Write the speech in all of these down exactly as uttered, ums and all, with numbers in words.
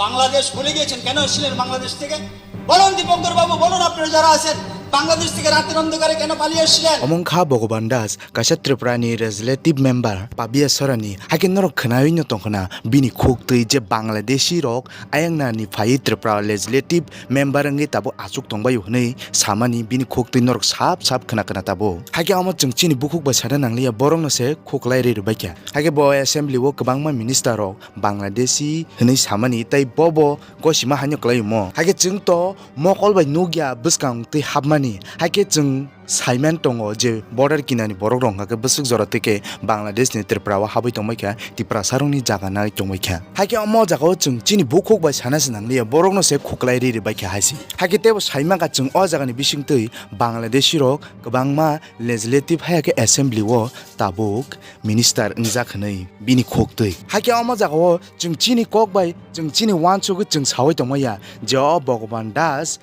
বাংলাদেশ ভুলে গিয়েছেন, কেন এসেছিলেন বাংলাদেশ থেকে? বলুন দীপঙ্কর বাবু, বলুন আপনারা যারা আছেন, বাংলাদেশ থেকে রাতের অন্ধকারে কেন পালিয়ে এসেছিলেন? Omo wngkha Bhagavan Das, kaisa Tripura ni legislative member, Pabia Sorani. Haikhe norok khwnaiwi no tongkhna, bini khuk twi je Bangladeshi rok ayang nani phaiwi Tripura legislative member wngwi tabuk achuk tongbaio hwnwi samani bini khuk twi norok sap sap khna khna tabuk. Haikhe omo chwng chini bukhuk bai sana nangliya, borokno se khuklai ri rwbaikha. Haikhe bo assembly o kwbangma minister rok Bangladeshi hwnwi samani tei bobo gosima haino kwlai omo. Haikhe chwng to mokol bai nukya bwskang twi hapmani. Haikhe chwng saiman tongo je border kinani borok rok hwnkha khe bwswk jora twi khe Bangladesh ni Tripura o habwi tongbaikha, Tiprasa rokni jaga nai tongbaikha. Haikhe omo jaga o chwng chini bukhuk bai sana se nangliya, borokno se khuklai ri rwbaikha hai se. Haikhe teibo saimankha chwng o jaga ni bisingtwi Bangladeshi rok kwbangma legislative hai khe assembly o tabuk minister wngjak hwnwi bini khuk twi. Haikhe omo jaga o chwng chini kok bai, chwng chini uansugwi chwng saui tongmaya je o Bhagavan Das,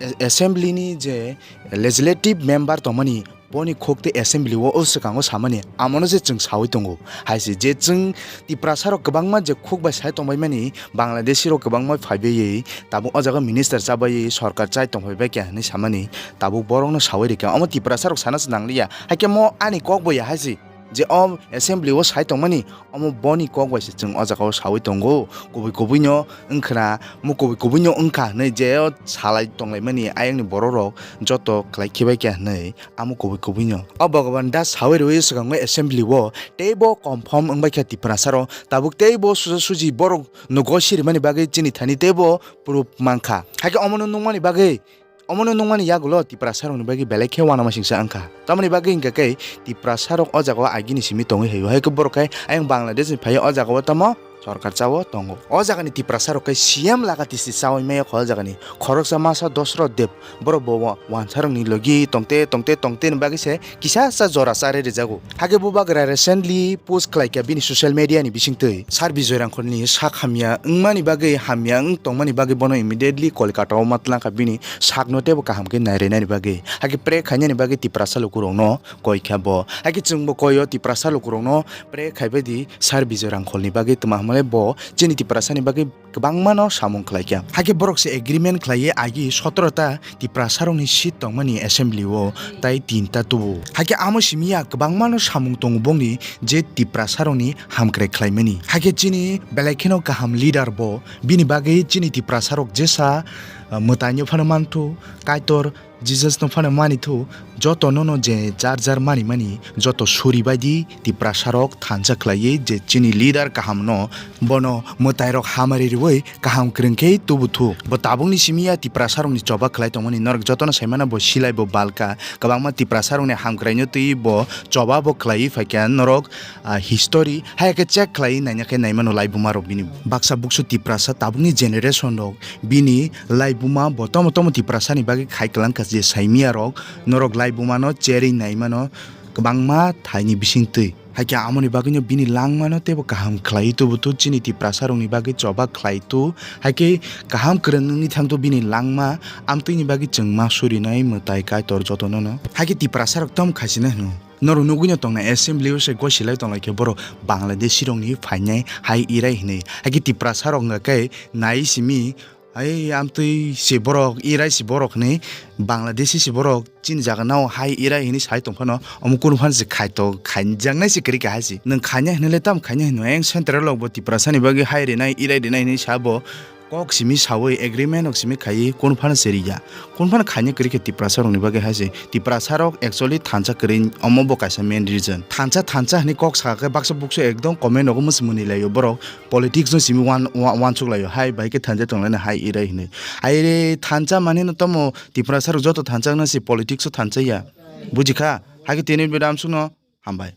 a-, assembly ni je legislative member tongmani, boni khuk twi assembly o o swkango samani, amono se chwng saui tongo. Hai se je chwng Tiprasa rok kwbangma je khuk bai sai tongbaimani, Bangladeshi rok kwbangma phaibai tabuk o jaga minister chabai sorkar chai tongphaibaikha hwnwi samani, tabuk borokno saui rikha. Omo Tiprasa rok sana se nangliya. Haikhe mo ani kok bo ya hai se. Je o assembly o sai tongmani, omo boni kok bai se chwng o jaga o saui tongo. Kubui kubui no wngkhna, mo kubui kubui no wngkha hwnwi je o salai tonglaimani ayang ni borok rok joto khlai khibai kha hwnwi amo kubui kubui no. O Bhagavan Das saui rwi swkango assembly o teibo confirm wngbai kha Tiprasa rok. Tabuk teibo suja suji borok nogo sirimani bagwi chini thani teibo proof mankha. Haikhe omono nukmani bagwi Omono nukmani yagulo Tiprasa rokni bagwi belai khe uanamasingcha wngkha. Tamoni bagwi hwnkha khe Tiprasa rok o jagao agini simi tongwi haio. Hai khe borok khai ayang Bangladesh ni phaiwi o jagao tamo sorkar chao tongo. O jagani Tiprasa rok khai C M laga tisi chaui maya kho o jagani. Khoroksa masa Dosrot Deb borok bo wa-, wansa rokni logi tongte, tongte, tongte ni bagwi se kisa sa jora chari rijago. Hakhe bubagra recently post khlaikha bini social media ni bisingtwi, Sir Bijoy Rangkhol ni sak hamya wngmani bagwi, hamya wng tongmani bagwi bono immediately Kolkata o ma tlangkha, bini sakno teibo kaham khe nairwnani bagwi. Hakhe pray khainani bagwi Tiprasa lukurokno koikha bo. Hakhe chwngbo koio Tiprasa lukurokno pray khaibai di Sir Bijoy Rangkhol ni bagwi, twma hwnmale bo chini Tiprasa ni bagwi kwbangmano samung khlaikha. Hakhe borok se agreement khlaiwi agi sotoro ta Tiprasa rokni seat tongmani assembly o tai tinta tubu. Hakhe amo simi ya kwbangmano samung tongo bongni je Tiprasa rokni hamkrai khlaimani. Hakhe chini belai kheno kaham leader bo, bini bagwi chini Tiprasa rok jesa, ah, mwtaino phano manthu, Kaitor Jesus no phano mani thu, joto nono je jar jar mani mani, joto suri bai di, Tiprasa rok thansa khlaiwi je chini leader kaham no, bono mwtai rok hamari riwi kaham kwrwng khe tubu thu. Bo tabuk ni simi ya Tiprasa rok ni choba khlai tongmani norok joto no sai mano, bo silai bo balka, kwbangma Tiprasa rok ni hamkrai no twi bo choba bo khlaiwi phaikha norok, ah, history hai khe check khlaiwi naina khe nai mano laibuma rok bini. Baksa buksu Tiprasa tabuk ni generation rok bini laibuma bo tomo tomo Tiprasa ni bagwi khai kwlangkha je saimia rok, norok laibuma no cherwi nai mano kwbangma thai ni bising twi. Hakhe amoni bagwi no bini langma no teibo kaham khlai tubu thu, chini Tiprasa rok ni bagwi choba khlai thu, hakhe kaham kwrwng wngwi thang thu bini langma, amtwi ni bagwi chwng ma suri nai mwtai Kaitor joto no no. Hakhe Tiprasa rok tom khaisina hino. Norok nugwi no tongnai assembly o se gosilai tonglai khe borok Bangladeshi rok ni phainai hai irai hinwi. Hakhe Tiprasa rok wngkha khe nai simi, "Ai, amtwi se borok, irai se borok," hinwi, Bangladeshi se borok chini jaga nao hai irai hinwi sai tong phano, omo kunu phano se khai to, khainjaknai se kwrwi kha hai se. Nwng khaina hinwi le tam khaina hinwi, ayang central rok bo Tiprasa ni bagwi hai rinai, irai rinai hinwi sa bo kok simi sawi, agreement rok simi khaiwi kunu phano se riya. Kunu phano khaina kwrwi khe Tiprasa rok ni bagwi hai se. Tiprasa rok actually thansa kwrwi, omo bo kaisa main reason. Thansa, thansa hinwi kok sa khe baksa buksu ekdom comment rogo mwsmwni laio borok. Politics no simi wan-, wa-, wansuk laio, hai bai khe thansa tong laina hai irai hinwi. Hai re thansa mani no tamo Tiprasa rok joto thansa no se politics o thansa ya. Buji kha? Hai khe tini bidam sukno hambai.